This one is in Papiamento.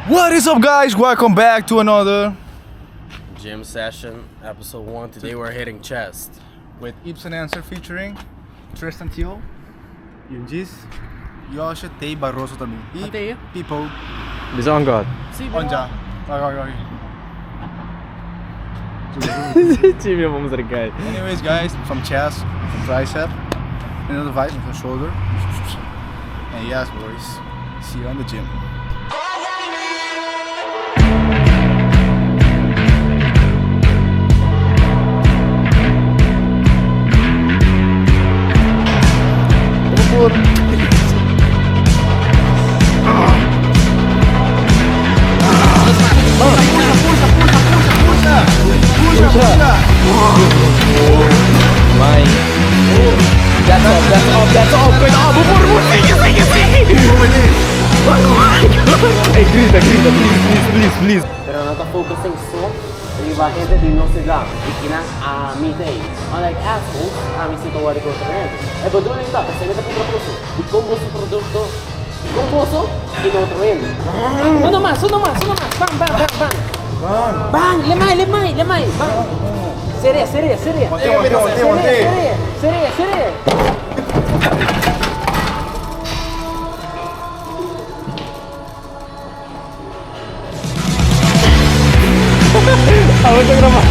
What is up guys? Welcome back to another Gym session, episode 1. Today we're hitting chest. With Ibsen Answer featuring Tristan Thiel, Yungis, Yosha T. Barroso tambe. Y Ate. People. Bisa on God. Sí, Onja. Ok, ok, ok. Jimmy, vamos recair. Anyways guys, some chest, some tricep, another vibe, some shoulder. And yes boys, see you on the gym. Mãe. That's all, that's all, that's all. Coisa, oh, vou pôr, sigue, sigue, sigue. Hey, grita, grita, please, please, please, please. Pero no ta focusing so riba hende di nos edad y kinan ami t'ey. Unlike assholes, ami si ta worry cu otro hende. E bedoeling ta, p'esey mi ta puntra boso, dicon boso producto, dicon boso y no otro hende? Uno mas, uno mas, uno mas, bam, bam, bam, bam. Bam, lemay, lemay, lemay, bam. Seria, seria, seria. Seria, seria, seria. Abo ta graba.